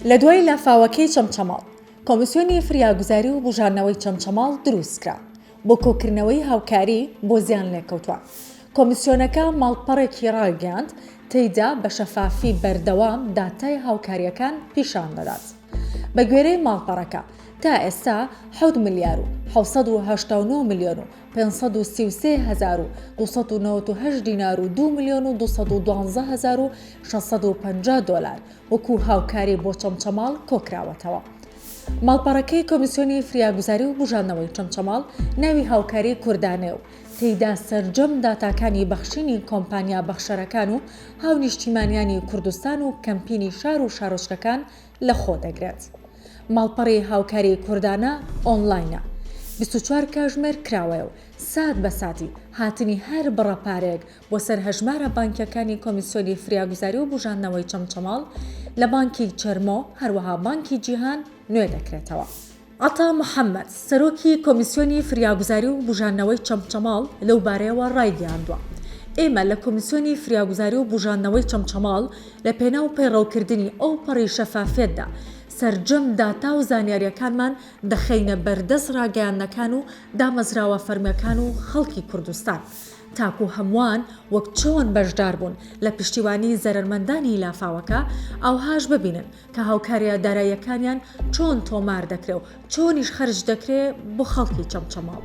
لە دوای لافاوەکەی چەمچەماڵ، کۆمیسیۆنی فریاگوزاری و بوژاندنەوەی چەمچەماڵ دروستکرا بۆ کۆکردنەوەی هاوکاری بۆ زیانلێکەوتوان. کۆمیسیۆنەکە ماڵپەڕێکی ڕاگەیاند، تێیدا بە شەفافی بەردەوام داتای هاوکارییەکان پیشان دەدات. بەگوێرەی ماڵپەڕەکە، تا ئێستا حەوت ملیار و 789 ملیۆن و 533 هەزار و 298 دینار و 2 ملیۆن و 212 هەزار و 650 دۆلار وەکو هاوکاری بۆ چەمچەماڵ کۆکراوەتەوە. ماڵپەڕەکەی کۆمیسیۆنی فریاگوزاری و بوژاندنەوەی چەمچەماڵ ناوی هاوکاری کوردانەیە و تێیدا سەرجەم داتاکانی بەخشینی کۆمپانیا بەخشەرەکان و هاونیشتیمانیانی کوردستان و کەمپینی شار و شارۆچکەکان لەخۆ دەگرێت. ماڵپەڕی هاوکاری کوردانە ئۆنلاینە، 24 کاژمێر کراوەیە و سات بە ساتی هاتنی هەر بڕە پارەیەک بۆ سەر هەژمارە بانکییەکانی کۆمیسیۆنی فریاگوزاری و بوژاندنەوەی چەمچەماڵ لە بانکی چەرمۆ هەروەها بانکی جیهان نوێ دەکرێتەوە. عەتا محەمەد، سەرۆکی کۆمیسیۆنی فریاگوزاری و بوژاندنەوەی چەمچەماڵ لەو بارەیەوە ڕایگەیاندووە، ئێمە لە کۆمیسیۆنی فریاگوزاری و بوژاندنەوەی چەمچەماڵ لە پێناو پەیڕەوکردنی ئەوپەڕی شەفافیەتدا سەرجەم داتا و زانیارییەکانمان دەخەینە بەردەست ڕاگەیاندنەکان و دامەزراوە فەرمییەکان و خەڵکی کوردستان تاکو هەمووان وەک چۆن بەشداربوون لە پشتیوانی زەرەرمەندانی لافاوەکە ئاوهاش ببینن کە هاوکارییە داراییەکانیان چۆن تۆمار دەکرێ و چۆنیش خەرج دەکرێ بۆ خەڵکی چەمچەماڵ.